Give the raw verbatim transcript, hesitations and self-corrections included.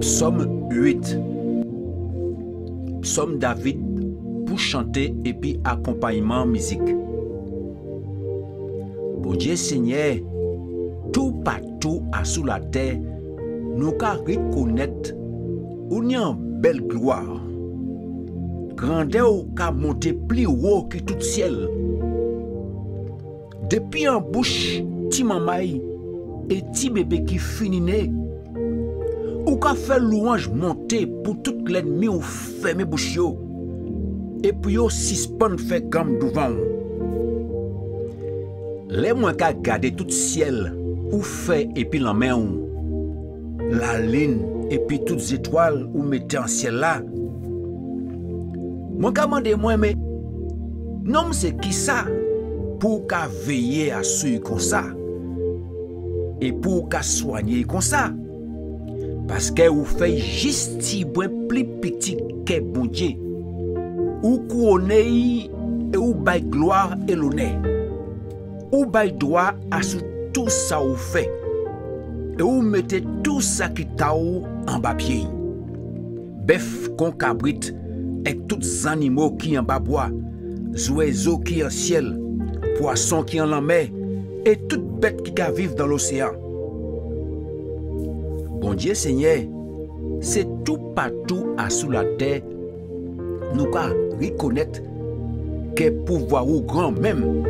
Psòm uit. Psòm David pou chanté épi akonpayman mizik. Bondié Senyè, toupatou asou latè, nou ka rikonnet ou ni an bel glwa. Grandè ou ka monté pli wo ki tout siel. Dépi an bouch ti manmay é ti bébé ki fini né, ou ka fè lwanj monté pou tout lènmi ou fèmen bouch yo, é pou yo sispann fè ganm douvan ou. Lè mwen ka gadé tout siel ou fè épi lanmen ou, lalin épi tout zétwal ou mété an siel la, mwen ka mandé mwen, mé nonm sé kisa pou ou ka véyé asou'y konsa, é pou ou ka swanyé'y konsa? Paskè ou fè'y jis tibwen pli piti kè Bondié. Ou kouwonné'y é ou ba'y glwa é lonè. Ou ba'y dwa asou tou sa ou fè, é ou mété tou sa ki ta'w anba pié'y. Bef kon kabrit, ek tout zannimo ki anba bwa, zwézo ki an siel, pwason ki an lanmè, é tout bet ki ka viv dan loséan. Bondié Senyè, sé toupatou asou latè nou ka rikonnet kè pouvwa ou gran menm.